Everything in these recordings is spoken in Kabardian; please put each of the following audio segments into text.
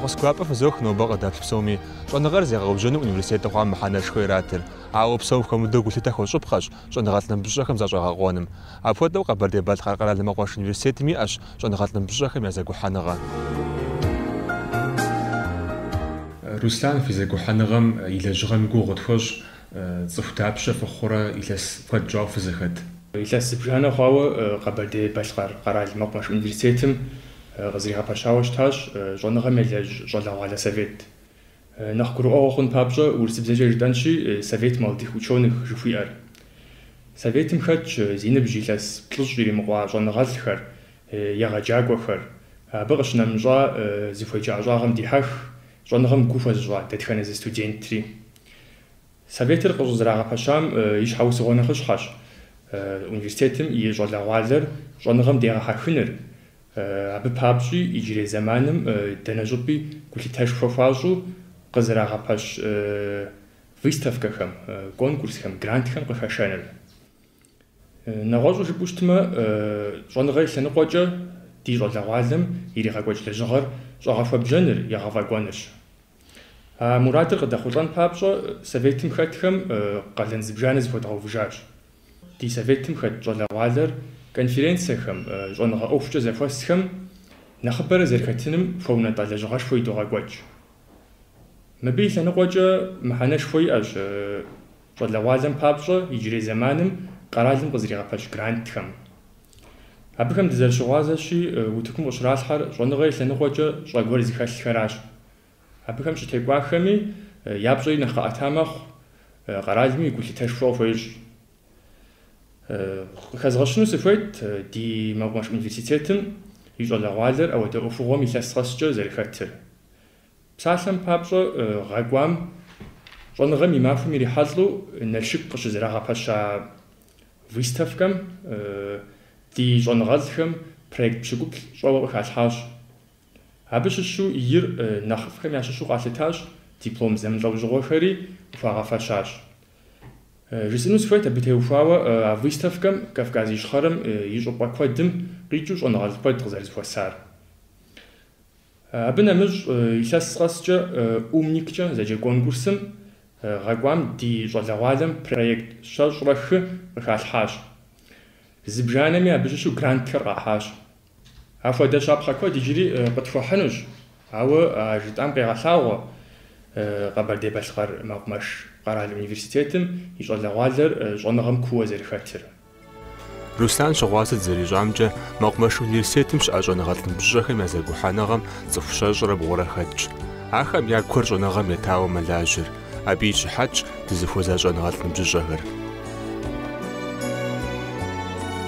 Фӏэхъус гуапэ фызох нобэ къыдэплъ псоми. Щӏэныгъэр зегъэужьыным университету хъуам мыхьэнэшхуэ иратыр. Ауэ псом хуэмыдэу гулъытэ хуэщӏыпхъэщ щӏэныгъэлӏ ныбжьыщӏэхэм защӏэгъэкъуэным. Апхуэдэу Къэбэрдей-Балъкъэр къэрал мэкъумэш университетым иӏэщ щӏэныгъэлӏ ныбжьыщӏэхэм я зэгухьэныгъэ. Руслан, фи зэгухьэныгъэм и лэжьыгъэм и гугъу къытхуэщӏ, цӏыху дапщэ фыхъурэ, илъэс куэд щӏауэ фызэхэт? Илъэс зыбжанэ хъуауэ Къэбэрдей-Балъкъэр къэрал мэкъумэш университетым къызэригъэпэщауэ щытащ щӏэныгъэм елэжь щӏалэгъуалэ совет. Нэхъ гурыӏуэгъуэ хъун папщӏэ урысыбзэкӏэ жытӏэнщи, Совет молодых ученых жыхуиӏэр. Советым хэтщ зи ныбжь илъэс плӏыщӏ иримыкъуа щӏэныгъэлӏхэр, егъэджакӏуэхэр, абы къыщынэмыщӏа зыхуеджа ӏэщӏагъэм дихьэх, щӏэныгъэм гу хуэзыщӏа дэтхэнэ зы студентри. Советыр къыщӏызэрагъэпэщам и щхьэусыгъуэ нэхъыщхьэщ университетым и щӏалэгъуалэр щӏэныгъэм дегъэхьэхыныр, абы папщӏи иджырей зэманым дэнэ щӏыпӏи гулъытэшхуэ хуащӏу къызэрагъэпэщ выставкэхэм, конкурсхэм, грантхэм къыхэшэныр. Нэгъуэщӏу жыпӏэу щытмэ, щӏэныгъэ и лъэныкъуэкӏэ ди щӏалэгъуалэм иригъэкӏуэкӏ лэжьыгъэр щӏэгъэхуэбжьэныр, егъэфӏэкӏуэнырщ. А мурадыр къыдэхъулӏэн папщӏэ советым хэтхэм къалэн зыбжанэ зыхуэдгъэувыжащ. Ди советым хэт щӏалэгъуалэр конференцэхэм, щӏэныгъэ ӏуэхукӏэ зэхуэсхэм нэхъыбэрэ зэрыхэтыным хуэунэтӏа лэжьыгъэшхуэ идогъэкӏуэкӏ. Мыбы и лъэныкъуэкӏэ мыхьэнэшхуэ иӏэщ щӏалэгъуалэм папщӏэ иджырей зэманым къэралым къызэригъэпэщ грантхэм. Абыхэм дызэрыщыгъуазэщи, утыкум къыщралъхьэр щӏэныгъэ и лъэныкъуэкӏэ щӏэ гуэр зыхэлъхэращ. Абыхэм щытекӏуахэми я пщӏэри нэхъ къэӏэта мэхъу, къэралми и гулъытэшхуэ къыхуещӏ. Къыхэзгъэщыну сыхуейт ди мэкъумэш университетым и щӏалэгъуалэр ауэдэ ӏуэхугъуэм илъэс къэскӏэ зэрыхэтыр. Псалъэм папщӏэ, гъэ кӏуам щӏэныгъэм и махуэм ирихьэлӏэу Налшык къыщызэрагъэпэща выставкэм ди щӏэныгъэлӏхэм проект пщыкӏуплӏ щӏэуэ къыхалъхьащ. Абы щыщу ир нэхъыфӏхэм ящыщу къалъытащ, диплом зэмылӏэужьыгъуэхэри къыхуагъэфэщащ. Жысӏэну сыхуейт абы теухуауэ а выставкэм Кавказ Ищхъэрэм и щӏыпӏэ куэдым къикӏыу щӏэныгъэлӏ куэд къызэрызэхуэсар. Абы нэмыщӏ илъэс къэскӏэ Умниккӏэ зэджэ конкурсым гъэ кӏуам ди щӏалэгъуалэм проект 103 къыхалъхьащ. Зыбжанэми абы щыщу грантхэр къахьащ. Апхуэдэ щапхъэ куэд иджыри къытхуэхьынущ, ауэ а жытӏам къегъэлъагъуэ Къэбэрдей-Балъкъэр мэкъумэш къэрал университетым и щӏалэгъуалэр щӏэныгъэм кууэ зэрыхэтыр. Руслан щыгъуазэ дызэрищӏамкӏэ, мэкъумэш университетым щыӏэ щӏэныгъэлӏ ныбжьыщӏэхэм я зэгухьэныгъэм цӏыху 120 хэтщ. Ахэм ягухэр щӏэныгъэм етауэ мэлажьэр. Абы и щыхьэтщ дызыхуэза щӏэныгъэлӏ ныбжьыщӏэхэр.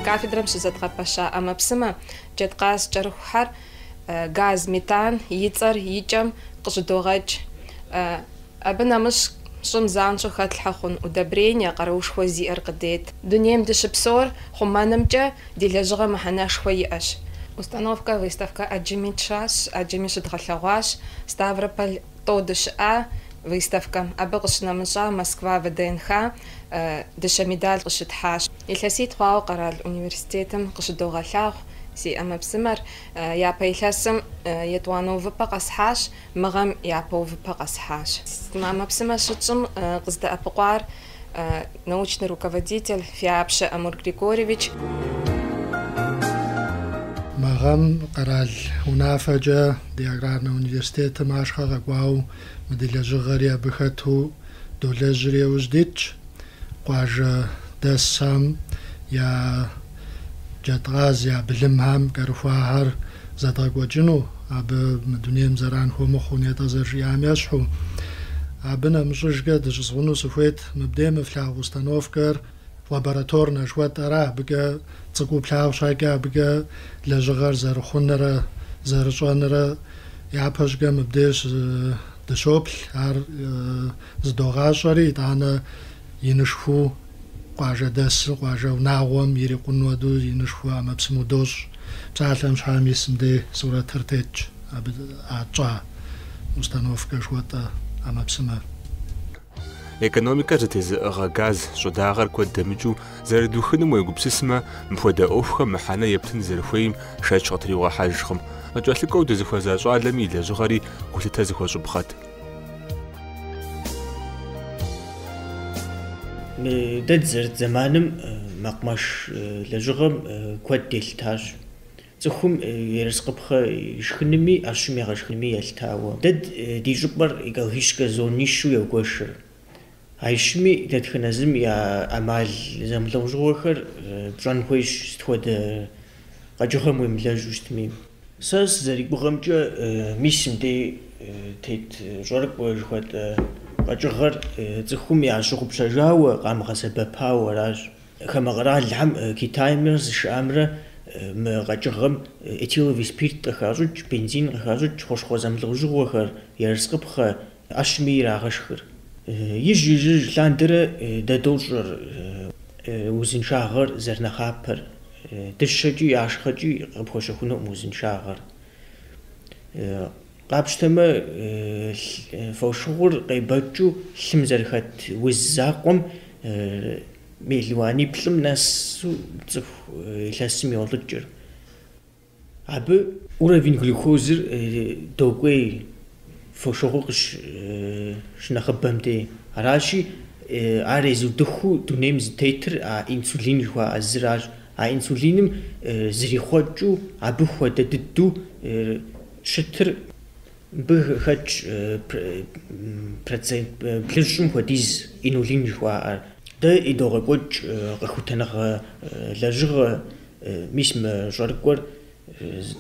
Кафедрэм щызэдгъэпэща ӏэмэпсымэ, джэдкъаз кӏэрыхухьэр, газ метан и цӏэр и кӏэм къыщӏыдогъэкӏ. Абы нэмыщӏ щӏым занщӏэу хэтлъхьэ хъун удобрение къаруушхуэ зиӏэр къыдет. Дунейм дыщыпсэур хъумэнымкӏэ ди лэжьыгъэм мыхьэнэшхуэ иӏэщ. Установкэ, выставкэ ӏэджэми тшащ, ӏэджэми щыдгъэлъэгъуащ. Ставрополь тӏэу дыщыӏа выставкэм. Абы къыщынэмыщӏа Москва ВДНХ дыщэ медаль къыщытхьащ. Илъэситӏ хъуауэ къэрал университетым къыщыдогъэлъагъу си ӏэмэпсымэр. Япэ илъэсым етӏуанэ увыпӏэ къэсхьащ, мы гъэм япэ увыпӏэ къэсхьащ. Мы ӏэмэпсымэ щытщӏым къыздэӏэпыкъуар научный руководитель Фиапщэ Амур Григорьевич. Мы гъэм къэрал унафэкӏэ ди аграрнэ университетым ахъшэ къэкӏуауэ мы ди лэжьыгъэри абы хэту долэжьри яужь дитщ. Къуажэдэсхэм я джэдкъаз, я былымхэм кӏэрыхуахэр зэдгъэкӏуэкӏыну, абы мы дунейм зэран хуэмыхъуу нетӏэ зэрыжиӏам ещхьу. Абы нэмыщӏыжкӏэ дыщызгъуну сыхуейт, мыбдей мы флъагъу установкэр лабораторнэ жыхуэтӏэра, абыкӏэ цӏыкӏуу плъагъу щхьэкӏэ абыкӏэ лэжьыгъэр зэрыхъунрэ зэрыщӏэнрэ япэщӏыкӏэ мыбдеж дыщоплъ, ар зыдогъащӏэри, итӏанэ инышхуэу къуажэдэсым, къуажэ унагъуэм ирикъун хуэдэу инышхуэ ӏэмэпсымэу дощӏ. Псалъэм щхьэ мис мыбдей сурэтыр тетщ, абы а тщӏа установкэ жыхуэтӏэ ӏэмэпсымэр. Экономикэр зэтезыӏыгъэ газ щӏыдагъэр куэд дэмыкӏыу зэрыдухынум уегупсысмэ, мыпхуэдэ ӏуэхухэм мыхьэнэ ептын зэрыхуейм шэч къытригъэхьэжкъым. Къыкӏэлъыкӏуэу дызыхуэза щӏалэми и лэжьыгъэри гулъытэ зыхуэщӏыпхъэт. Дэ дызэрыт зэманым мэкъумэш лэжьыгъэм куэд елъытащ. Цӏыхум ерыскъыпхъэ ишхынми, ӏэщым егъэшхынми елъытауэ. Дэ ди щӏыпӏэр экологическэ зонищу егуэшыр. А щыми дэтхэнэ зым я ӏэмал зэмылӏэужьыгъуэхэр пщӏэн хуейщ, сыт хуэдэ къэкӏыгъэм уемылэжьу щытми. Сэ сызэригугъэмкӏэ, мис мыдей тет щӏэрыкӏуэ жыхуэтӏэ къэкӏыгъэр цӏыхум ящыгъупщэжауэ, къамыгъэсэбэпауэ аращ. Хамэ къэралхэм Китаймрэ США-мрэ мы къэкӏыгъэм этиловый спирт къыхащӏыкӏ, бензин къыхащӏыкӏ, хущхъуэ зэмылӏэужьыгъуэхэр, ерыскъыпхъэ, ӏэщми ирагъэшхыр. Ижь-ижьыж лъандэрэ дэ дощӏэр узыншагъэр зэрынэхъапэр. Дыщэкӏи ахъшэкӏи къыпхуэщэхунукъым узыншагъэр. Къапщтэмэ, фошыгъур къебэкӏыу лъым зэрыхэт уз закъуэм мелуаниплӏым нэсу цӏыху илъэсым йолӏыкӏыр. Абы уровень глюкозыр докӏуей фошыгъур къыщынэхъыбэм дей. Аращи, ар езыудыхыу дунейм зытетыр а инсулин жыхуаӏэ зыращ. А инсулиным зрихъуэкӏыу абы хуэдэ дыдэу щытыр мыбы хэтщ процент плӏыщӏым хуэдиз инулин жыхуаӏэр. Дэ идогъэкӏуэкӏ къэхутэныгъэ лэжьыгъэ, мис мы щӏэрыкӏуэр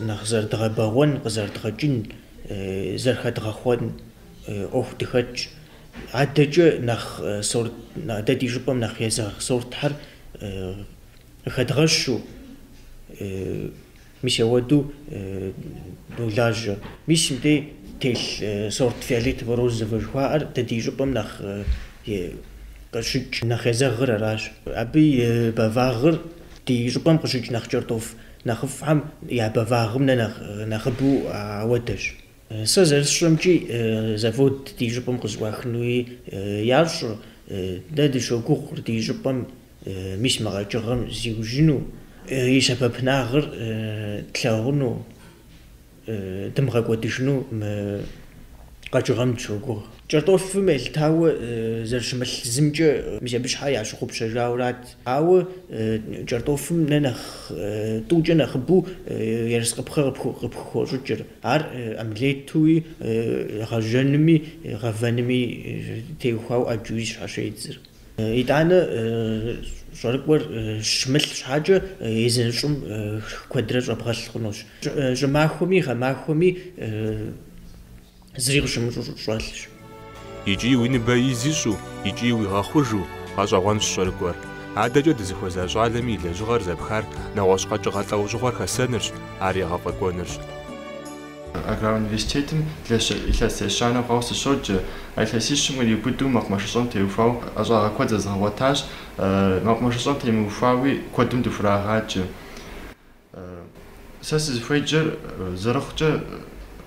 нэхъ зэрыдгъэбэгъуэн, къызэрыдгъэкӏын, зэрыхэдгъэхъуэн ӏуэху дыхэтщ. Адэкӏэ нэхъ сорт, дэ ди щӏыпӏэм нэхъ езэгъ сортхэр къыхэдгъэщу, мис ауэдэу долажьэ. Мис мыдей телъ сорт фиолетово-розовэ жыхуаӏэр дэ ди щӏыпӏэм нэхъ къыщыкӏ, нэхъ езэгъыр аращ. Абы и бэвагъыр ди щӏыпӏэм къыщыкӏ нэхъ кӏэртӏоф нэхъыфӏхэм я бэвагъым нэ нэхъыбэу ауэдэщ. Сэ зэрысщӏэмкӏи, завод ди щӏыпӏэм къызэӏуахынуи ящӏыр, дэ дыщогугъ ди щӏыпӏэм мис мы къэкӏыгъэм зиужьыну, и сэбэпынагъыр тлъагъуну, дымыгъэкӏуэдыжыну мы къэкӏыгъэм дыщогугъ. Кӏэртӏофым елъытауэ зэрыщымылъ зымкӏэ мис абы щхьэ ящыгъупщэжауэрат. Ауэ кӏэртӏофым нэ нэхъ тӏукӏэ нэхъыбэу ерыскъыпхъэ къыпхухощӏыкӏыр. Ар омлетуи, гъэжьэнми, гъэвэнми теухуауэ ӏэджэуи щхьэщедзыр. Итӏанэ щӏэрыкӏуэр щымылъ щхьэкӏэ езы щӏым куэдрэ щӏэбгъэлъ хъунущ. Щӏымахуэми гъэмахуэми зыри къыщымыщӏу щӏэлъщ. Икӏи уи ныбэ из ищӏу, икӏи уигъэхъужу, гъэщӏэгъуэнщ щӏэрыкӏуэр. Адэкӏэ дызыхуэза щӏалэми и лэжьыгъэр зэпхар нэгъуэщӏ къэкӏыгъэ лӏэужьыгъуэр хэсэнырщ, ар егъэфӏэкӏуэнырщ. Аграр университетым илъэс ещанэ хъуауэ сыщоджэ. А илъэсищым къриубыдэу мэкъумэшыщӏэм теухуауэ ӏэщӏагъэ куэд зэзгъэгъуэтащ. Мэкъумэшыщӏэм темыухуауи куэдым дыхурагъаджэ. Сэ сызыхуеджэр зэрыхъукӏэ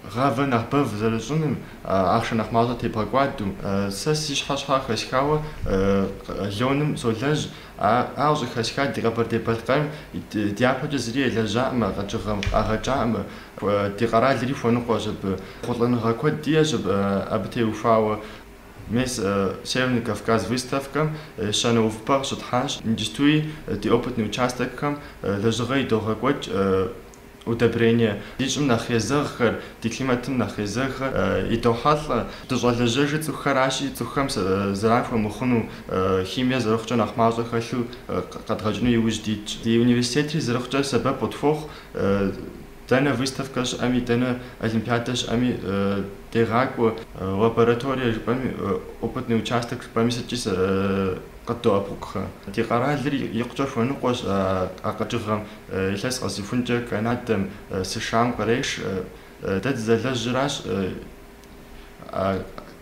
гъавэ нэхъ бэв зэрыщӏыным, ахъшэ нэхъ мащӏэ тебгъэкӏуадэу. Сэ си щхьэ щхьэ хэсхауэ лёным солэжь. Ар къыщӏыхэсхар ди Къэбэрдей-Балъкъэрым дяпэкӏэ зыри елэжьаӏым а къэкӏыгъэм, къагъэкӏаӏым, ди къэралри хуэныкъуэщ абы. Ехъулӏэныгъэ куэд диӏэщ абы теухуауэ. Мес Северный Кавказ выставкэм ещанэ увыпӏэ къыщытхьащ. Иджыстуи ди опытный участокхэм лэжьыгъэ идогъэкӏуэкӏ удобрение. Ди щӏым нэхъ езэгъхэр, ди климатым нэхъ езэгъхэр идохьэлӏэ. Дыщӏэлэжьэжыр цӏыхухэращи, цӏыхухэм зэран хуэмыхъуну, химие зэрыхъукӏэ нэхъ мащӏэ хэлъу къэдгъэкӏыну иужь дитщ. Ди университетри зэрыхъукӏэ сэбэп къытхуохъу. Дэнэ выставкэ щыӏэми, дэнэ олимпиадэ щыӏэми дегъакӏуэ. Лабораторие жыпӏэми, опытный участок жыпӏэми сыткӏи къыддоӏэпыкъухэ. Ди къэралыр икъукӏэ хуэныкъуэщ а къэкӏыгъэм. Илъэс къэсыхункӏэ Канадэм, США-м къреш. Дэ дызэлэжьыращ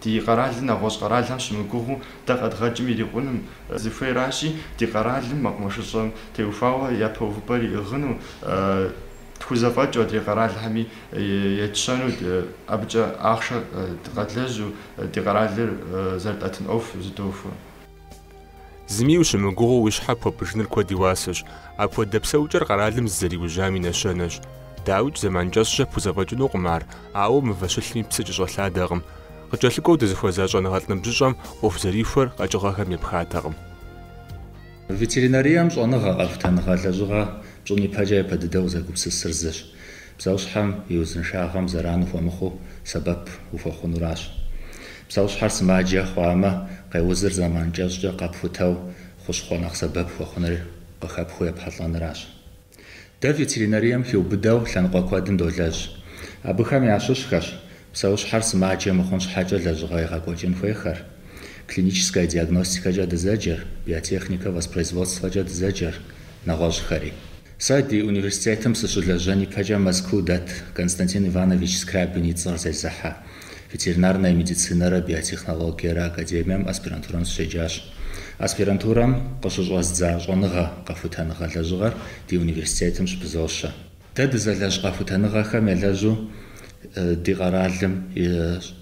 ди къэралыр нэгъуэщӏ къэралхэм щымыгугъыу дэ къэдгъэкӏым ирикъуным. Зыхуейращи, ди къэралым мэкъумэшыщӏэм теухуауэ япэ увыпӏэр иӏыгъыну. Тхузэфӏэкӏыу адрей къэралхэми етщэну, абыкӏэ ахъшэ къэдлэжьу ди къэралыр зэрытӏэтын ӏуэху зыдохуэ. Зыми ущымыгугъыу уи щхьэ пхуэпӏыжыныр куэд и уасэщ. Апхуэдэ псэукӏэр къэралым зызэриужьам и нэщэнэщ. Дауикӏ, зэман кӏэщӏкӏэ пхузэфӏэкӏынукъым ар, ауэ мывэ щылъми псы кӏэщӏэлъадэкъым. Къыкӏэлъыкӏуэу дызыхуэза щӏэныгъэлӏ ныбжьыщӏэм ӏуэху зэрихуэр къэкӏыгъэхэм епхатэкъым. Ветеринарием щӏэныгъэ къэхутэныгъэ лэжьыгъэ пщӏын ипэкӏэ япэ дыдэу узэгупсысыр зыщ. Псэущхьэм и узыншагъэм зэран ухуэмыхъуу сэбэп ухуэхъунуращ. Псэущхьэр сымаджэ хъуамэ, къеузыр зэман кӏэщӏкӏэ къэпхутэу хущхъуэ нэхъ сэбэп хуэхъунур къыхэпхыу епхьэлӏэныращ. Дэ ветеринарием хиубыдэу лъэныкъуэ куэдым долэжь. Абыхэм ящыщхэщ псэущхьэр сымаджэ мыхъун щхьэкӏэ лэжьыгъэ егъэкӏуэкӏын хуейхэр, клиническэ диагностикэкӏэ дызэджэр, биотехникэ воспроизводствэкӏэ дызэджэр, нэгъуэщӏхэри. Сэ ди университетым сыщылэжьэн ипэкӏэ Мэзкуу дэт Константин Иванович Скрябин и цӏэр зезыхьэ ветеринарная медицинэрэ биотехнологиерэ академием аспирантурэм сыщеджащ. Аспирантурэм къыщыщӏэздза щӏэныгъэ къэхутэныгъэ лэжьыгъэр ди университетым щыпызощэ. Дэ дызэлэжь къэхутэныгъэхэм елэжьу ди къэралым и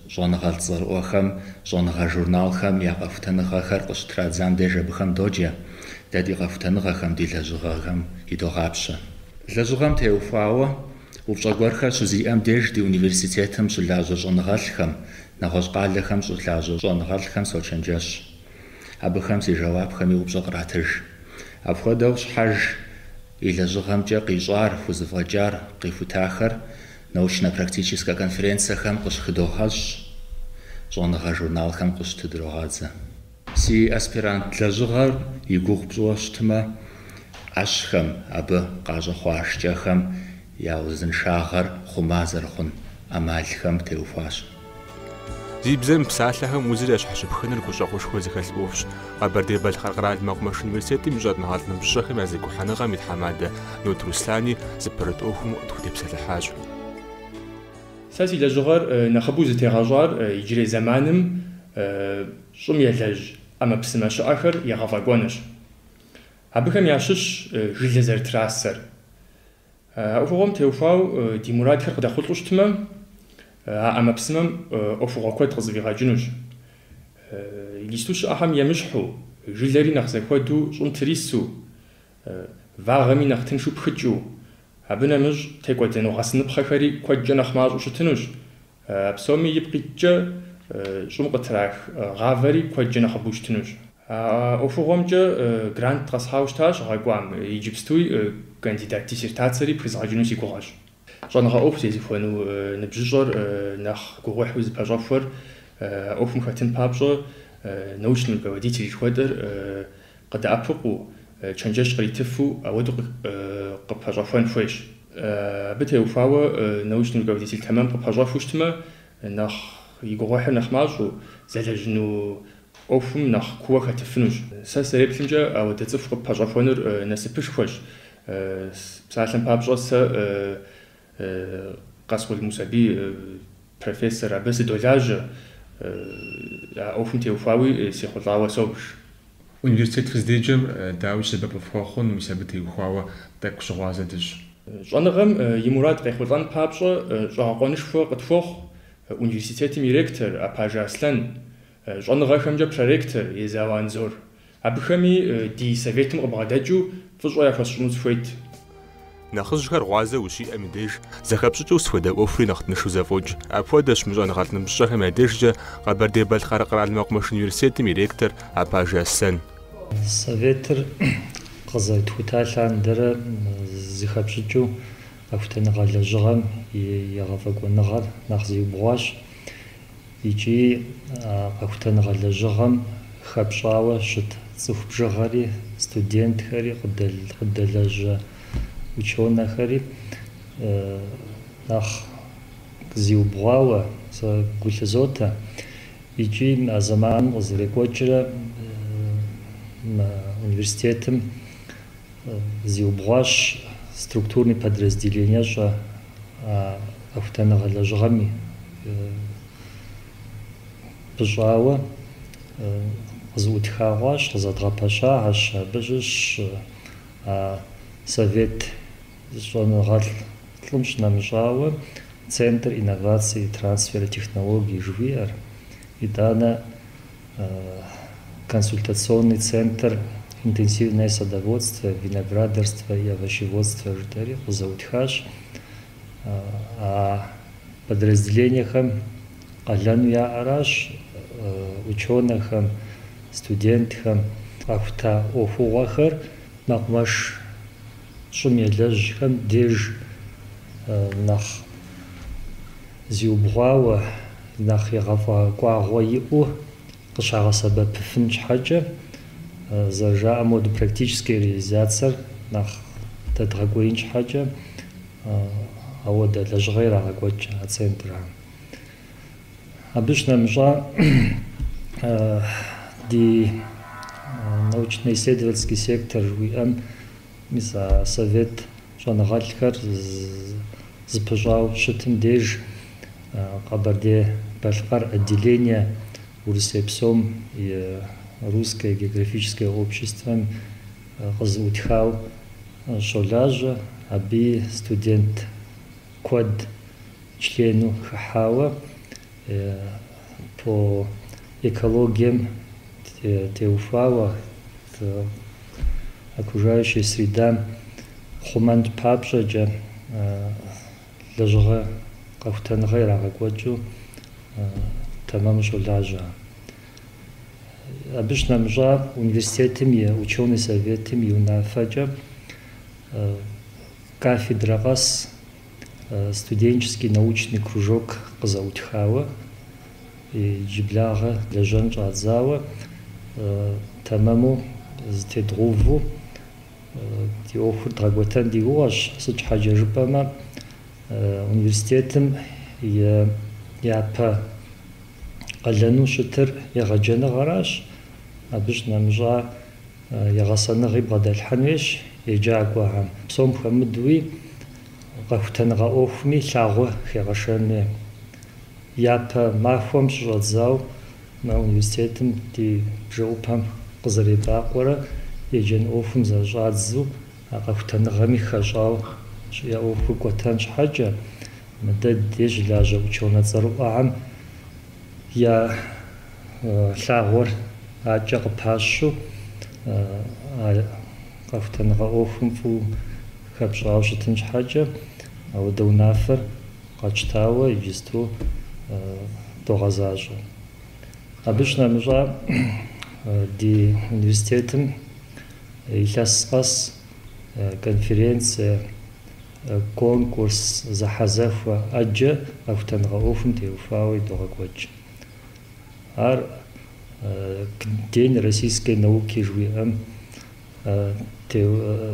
щӏэныгъэлӏ цӏэрыӏуэхэм, щӏэныгъэ журналхэм я къэхутэныгъэхэр къыщытрадзам деж абыхэм доджэ, дэ ди къэхутэныгъэхэм, ди лэжьыгъэхэм идогъапщэ. Лэжьыгъэм теухуауэ упщӏэ гуэрхэр щызиӏэм деж ди университетым щылажьэ щӏэныгъэлӏхэм, нэгъуэщӏ къалэхэм щылажьэ щӏэныгъэлӏхэм сочэнджэщ. Абыхэм си жэуапхэми упщӏэ къратыж. Апхуэдэу щхьэж и лэжьыгъэмкӏэ къищӏар, хузэфӏэкӏар, къихутахэр научно-практическэ конференцэхэм къыщыхыдогъэщ, щӏэныгъэ журналхэм къыщытыдрогъадзэ. Си аспирант лэжьыгъэр и гугъу пщӏыуэ щытмэ, ӏэщхэм, абы къащӏэхъуа шкӏэхэм я узыншагъэр хъума зэрыхъун ӏэмалхэм теухуащ. Зи бзэ мыпсалъэхэм узыр ящхьэщыпхыныр гущӏэгъушхуэ зыхэлъ ӏуэхущ. Къэбэрдей-Балъкъэр къэрал мэкъумэш университетым и щӏэныгъэлӏ ныбжьыщӏэхэм я зэгухьэныгъэм и тхьэмадэ Нот Руслани зыпэрыт ӏуэхум къытхутепсэлъыхьащ. Сэ си лэжьыгъэр нэхъыбэу зытегъэщӏар иджырей зэманым щӏым елэжь ӏэмэпсымэ щыӏэхэр егъэфӏэкӏуэнырщ. Абыхэм ящыщщ жылэ зэрытрасэр. А ӏуэхугъуэм теухуауэ ди мурадхэр къыдэхъулӏэу щытмэ, а ӏэмэпсымэм ӏуэхугъуэ куэд къызэфӏигъэкӏынущ. Иджысту щыӏэхэм емыщхьу, жылэри нэхъ зэхуэдэу щӏым трисэу, вагъэми нэхъ тыншу пхыкӏыу, абы нэмыщӏ текӏуэдэну гъэсыныпхъэхэри куэдкӏэ нэхъ мащӏэу щытынущ. А псоми ипкъ иткӏэ щӏым къытрах гъавэри куэдкӏэ нэхъыбэу щытынущ. А ӏуэхугъуэмкӏэ грант къэсхьауэ щытащ гъэ кӏуам, иджыпстуи кандидат диссертацэри пхызгъэкӏыну си гугъэщ. Щӏэныгъэ ӏуэху зезыхуэну ныбжьыщӏэр нэхъ гугъуехьу зыпэщӏэхуэр а ӏуэхум хэтын папщӏэ научный руководитель жыхуэтӏэр къыдэӏэпыкъуу, чэнджэщ къритыфу ауэдэу къыпэщӏэхуэн хуейщ. Абы теухуауэ научный руководитель тэмэм къыпэщӏэхуэу щытмэ, нэхъ и гугъуехьыр нэхъ мащӏэу, зэлэжьыну ӏуэхум нэхъ кууэ хэтыфынущ. Сэ сызэреплъымкӏэ, ауэдэ цӏыху къыппэщӏэхуэнур насыпышхуэщ. Псалъэм папщӏэ, сэ Къаскъул Мусэбий профессор, абы сыдолажьэ, а ӏуэхум теухуауи сехъулӏауэ собж. Университет фыздеджэм дауи сэбэп къыфхуэхъун, мис абы теухуауэ тӏэкӏу щыгъуазэ дыщӏ. Щӏэныгъэм и мурад къехъулӏэн папщӏэ щӏэгъэкъуэнышхуэ къытхуохъу университетым и ректор Апажэ Аслъэн, щӏэныгъэхэмкӏэ проректор Езауэ Анзор. Абыхэми ди советым къыбгъэдэкӏыу фӏыщӏэ яхуэсщӏыну сыхуейт. Нэхъыжьхэр гъуазэ ущиӏэм и деж зэхэпщӏыкӏыу сыт хуэдэ ӏуэхури нэхъ тыншу зэфӏокӏ. Апхуэдэщ мы щӏэныгъэлӏ ныбжьыщӏэхэм я дежкӏэ Къэбэрдей-Балъкъэр къэрал мэкъумэш университетым и ректор Апажэ Аслъэн. Советыр къызэрытхута лъандэрэ зыхэпщӏыкӏыу къэхутэныгъэ лэжьыгъэм и егъэфӏэкӏуэныгъэр нэхъ зиубгъуащ икӏи а къэхутэныгъэ лэжьыгъэм хэпщӏауэ щыт цӏыху бжыгъэри, студентхэри, къыддэлэжьэ учёнэхэри нэхъ зиубгъуауэ сэ гу лъызотэ. Икӏи а зэманым къызэрекӏуэкӏрэ мы университетым зиубгъуащ структурный подразделениещӏэ а къэхутэныгъэ лэжьыгъэм пыщӏауэ къызэӏутха хъуащ, къызэдгъэпэщахэщ. Абы щыщ а совет щӏэныгъэлӏ Плӏым щынэмыщӏауэ, Центр инноваций и трансфера технологий жыхуиӏэр, итӏанэ консультационный центр интенсивное садоводство, виноградарство и овощеводство жытӏэри къызэӏутхащ. А подразделениехэм къалэну яӏэращ учёнэхэм, студентхэм къахута ӏуэхугъуэхэр мэкъумэш щӏым елэжьхэм деж нэхъ зиубгъуауэ, нэхъ егъэфӏэкӏуагъуэ иӏэу къыщагъэсэбэпыфын щхьэкӏэ, зэрыжаӏэм хуэдэу практическэ реализацэр нэхъ дэдгъэкӏуеин щхьэкӏэ, ауэдэ лэжьыгъэ ирагъэкӏуэкӏ а центрхэм. Абы щынэмыщӏа ди научно-исследовательский сектор жыхуиӏэм мис а совет щӏэныгъэлӏхэр зыпыщӏауэ щытым деж Къэбэрдей-Балъкъэр отделение Урысей псом и Русское географическое обществэм къызэӏутхауэ щолажьэ, абыи студент куэд члену хыхьауэ по экологием теухуауэ окружающей средам хъумэн папщӏэкӏэ лэжьыгъэ къэхутэныгъэ ирагъэкӏуэкӏыу тэмэму щолажьэ. Абы щынэмыщӏа университетым и учёный советым и унафэкӏэ кафедрэ къэс студенческий научный кружок къызэӏутхауэ, иджыблагъэ лэжьэн щӏадзауэ, тэмэму зытедгъэувэу ди ӏуэхур дгъэкӏуэтэн ди гугъэщ, сыт щхьэкӏэ жыпӏэмэ, университетым и япэ къалэну щытыр егъэджэныгъэращ, абы щынэмыщӏа егъэсэныгъи бгъэдэлъхьэн хуейщ еджакӏуэхэм. Псом хуэмыдэуи къэхутэныгъэ ӏуэхуми лъагъуэ хегъэшэн хуей. Япэ махуэм щыщӏэдзауэ мы университетым ди бжэӏупэм къызэребакъуэрэ еджэн ӏуэхум зэрыщӏадзу а къэхутэныгъэми хэщӏауэ я ӏуэхур кӏуэтэн щхьэкӏэ, мыдэ деж щылажьэ учёнэ цӏэрыӏуэхэм я лъагъуэр акӏэ къыпащу а къэхутэныгъэ ӏуэхум фӏыуэ хэпщӏауэ щытын щхьэкӏэ, ауэдэ унафэр къэтщтауэ иджысту догъэзащӏэ. Абы щынэмыщӏа ди университетым илъэс къэс конференцие, конкурс, зэхьэзэхуэ ӏэджэ къэхутэныгъэ ӏуэхум теухуауэ идогъэкӏуэкӏ. Ар День российской науки жыхуиӏэм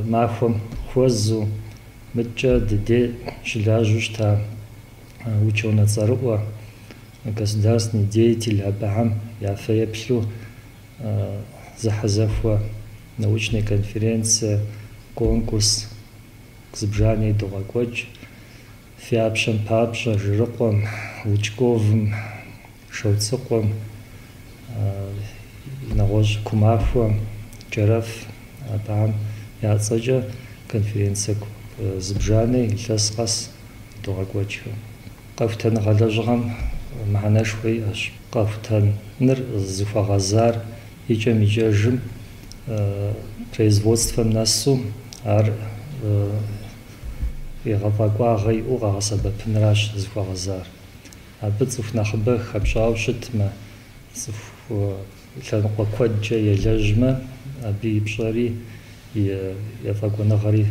махуэм хуэзу, мыткӏэ дыдей щылажьэу щыта учёнэ цӏэрыӏуэ, государственный деятель абыхэм я фэеплъу зэхьэзэхуэ, научная конференцие, конкурс зыбжанэ идогъэкӏуэкӏ. Фиапщэм папщӏэ Жырыкъуэм, Лучковым, Шэуцыкъуэм, нэгъуэщӏ Кумахуэ, Кӏэрэф абыхэм я цӏэкӏэ конференцие зыбжанэ илъэс къэс идогъэкӏуэкӏхэ. Къэхутэныгъэ лэжьыгъэм мыхьэнэшхуэ иӏэщ. Къэхутэныр зыхуэгъэзар икӏэм-икӏэжым производствэм нэсу ар егъэфӏэкӏуагъэ иӏэу къэгъэсэбэпынращ зыхуэгъэзар. Абы цӏыху нэхъыбэ хэпщӏауэ щытмэ, цӏыху лъэныкъуэ куэдкӏэ елэжьмэ, абы и пщӏэри, и ефӏэкӏуэныгъэри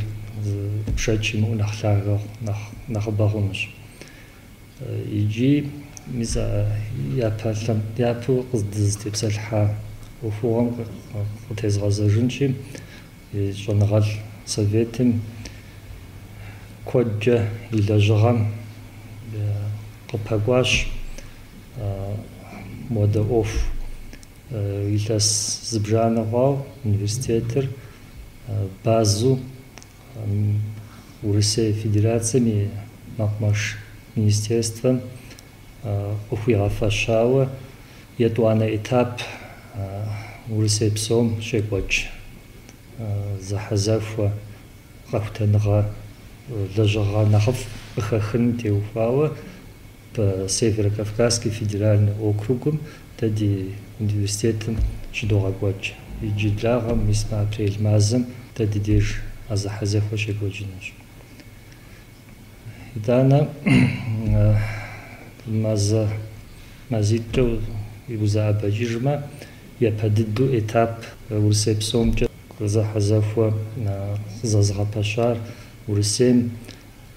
шэч имыӏэу нэхъ лъагэ, нэхъыбэ хъунущ. Иджы мис а япэу къыздызытепсэлъыхьа ӏуэхугъуэм къытезгъэзэжынщи, щӏэныгъэлӏ советым куэдкӏэ и лэжьыгъэм къыпэкӏуащ модэ ӏуэху. Илъэс зыбжанэ хъуауэ университетыр базу Урысей Федерацэм и мэкъумэш министерствэм къыхуигъэфэщауэ етӏуанэ этап Урысей псом щекӏуэкӏ зэхьэзэхуэ къэхутэныгъэ лэжьыгъэ нэхъыфӏ къыхэхыным теухуауэ Северо-Кавказский федеральный округым дэ ди университетым щыдогъэкӏуэкӏ. Иджыблагъэм, мис мы апрель мазэм дэ ди деж а зэхьэзэхуэ щекӏуэкӏынущ. Итӏанэ мазэ мазитӏкӏэ узэӏэбэкӏыжмэ, япэ дыдэу этап Урысей псомкӏэ зэхьэзэхуэ къызэзыгъэпэщар Урысейм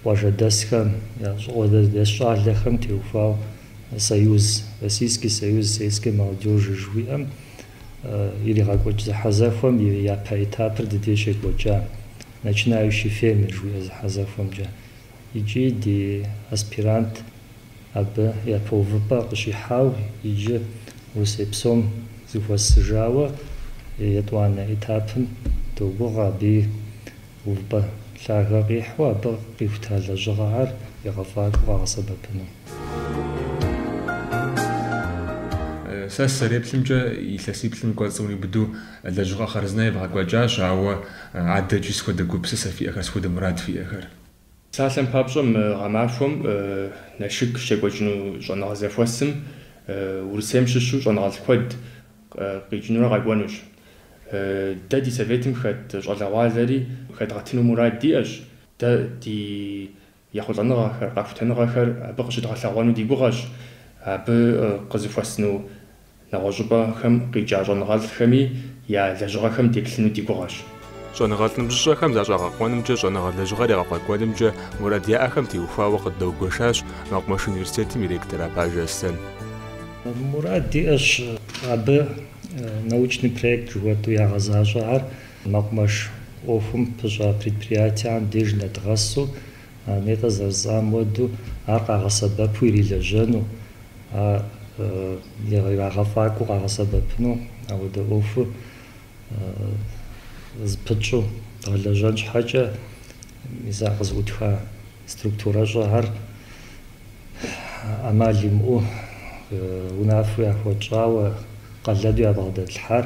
къуажэдэсхэм, къуажэдэс щӏалэхэм теухуауэ Союз, Российский союз сельской молодежи жыхуиӏэм иригъэкӏуэкӏ зэхьэзэхуэм и япэ этапыр ди деж щекӏуэкӏа начинающий фермер жыхуиӏэ зэхьэзэхуэмкӏэ. Икӏи ди аспирант абы япэ увыпӏэ къыщихьау, иджы Урысей псом зэхуэсыжауэ етӏуанэ этапым догугъэ абыи увыпӏэ лъагэ къихьу, абы къихута лэжьыгъэхэр егъэфӏакӏуэу къагъэсэбэпыну. Сэ сызэреплъымкӏэ, илъэсиплӏым кӏуэцӏым къриубыдэу лэжьыгъэ хъарзынэ евгъэкӏуэкӏащ, ауэ адэкӏи сыт хуэдэ гупсысэ фиӏэхэр, сыт хуэдэ мурад фиӏэхэр? Псалъэм папщӏэ, мы гъэмахуэм Налшык щекӏуэкӏыну щӏэныгъэ зэхуэсым Урысейм щыщу щӏэныгъэлӏ куэд къикӏынурэ къэкӏуэнущ. Дэ ди советым хэт щӏалэгъуалэри хэдгъэтыну мурад диӏэщ. Дэ ди ехъулӏэныгъэхэр, къэхутэныгъэхэр абы къыщыдгъэлъэгъуэну ди гугъэщ. Абы къызэхуэсыну нэгъуэщӏыпӏэхэм къикӏа щӏэныгъэлӏхэми я лэжьыгъэхэм деплъыну ди гугъэщ. Щӏэныгъэлӏ ныбжьыщӏэхэм защӏэгъэкъуэнымкӏэ, щӏэныгъэ лэжьыгъэр егъэфӏэкӏуэнымкӏэ мурад яӏэхэм теухуауэ къыддэгуэшащ мэкъумэш университетым и ректор Апажэ Аслъэн. Мурад диӏэщ абы научный проект жыхуэтӏэу ягъэзащӏэ ар мэкъумэш ӏуэхум пыщӏа предприятием деж нэдгъэсу, нетӏэ зэрыжысӏам хуэдэу ар къагъэсэбэпу ирилэжьэну, ар ирагъэфӏакӏуэу къагъэсэбэпыну апхуэдэ ӏуэхур зыпытщӏу дгъэлэжьэн щхьэкӏэ, мис а къызэӏутха структурэщӏэхэр ӏэмал имыӏэу унафэу яхуэтщӏауэ, къалэну ябгъэдэтлъхьар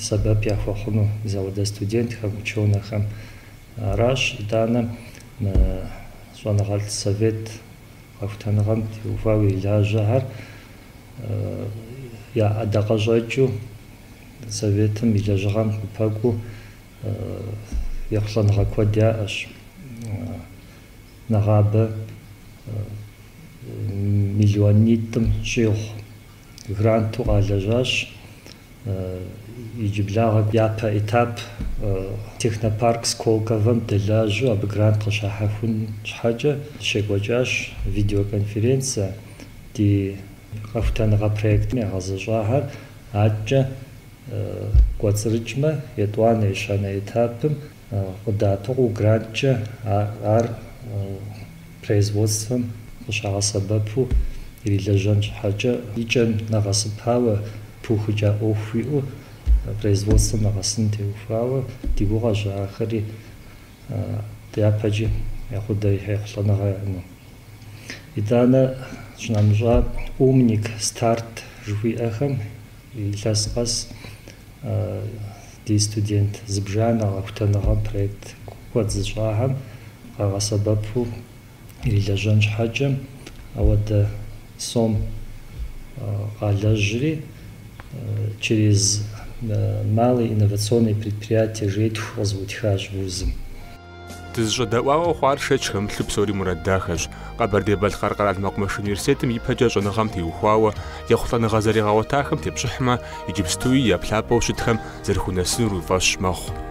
сэбэп яхуэхъуну мис апхуэдэ студентхэм, учёнэхэм. Аращ итӏанэ мы щӏэныгъэлӏ совет къэхутэныгъэм теухуауэ ирилажьэхэр я ӏэдакъэщӏэкӏыу советым и лэжьыгъэм къыпэкӏуэу ехъулӏэныгъэ куэд яӏэщ. Нэгъабэ миллионитӏым щӏигъу гранту къалэжьащ. Иджыблагъэ япэ этап Технопарк Сколковэм дэлажьэу абы грант къыщахьэхун щхьэкӏэ щекӏуэкӏащ видеоконференцэ, ди къэхутэныгъэ проектым ягъэзэщӏахэр адэкӏэ кӏуэцӏрыкӏмэ, етӏуанэ, ещанэ этапым къыдэӏэпыкъуу гранткӏэ ар производствэм къыщагъэсэбэпу ирилэжьэн щхьэкӏэ и кӏэм нэгъэсыпауэ, пыухыкӏа ӏуэху иӏэу производствэм нэгъэсын теухуауэ ди гугъэщ ахэри дяпэкӏи апхуэдэ ехъулӏэныгъэ яӏэну. Итӏанэ щынэмыщӏа Умник, Старт жыхуиӏэхэм илъэс къэс ди студент зыбжанэ къэхутэныгъэм проект куэд зыщӏахэм къагъэсэбэпу ирилэжьэн щхьэкӏэ ауэдэ сом къалэжьри через малые инновационные предприятия жейтху къызэӏутхащ вузым. Дызыщӏэдэӏуауэ хъуар шэч хэмылъу псори мурад дахэщ. Къэбэрдей-Балъкъэр къэрал мэкъумэш университетым ипэкӏэ щӏэныгъэм теухуауэ ехъулӏэныгъэ зэригъэгъуэтахэм тепщӏыхьмэ, иджыпстуи я плъапӏэу щытхэм зэрыхунэсынур уи фӏэщ мэхъу.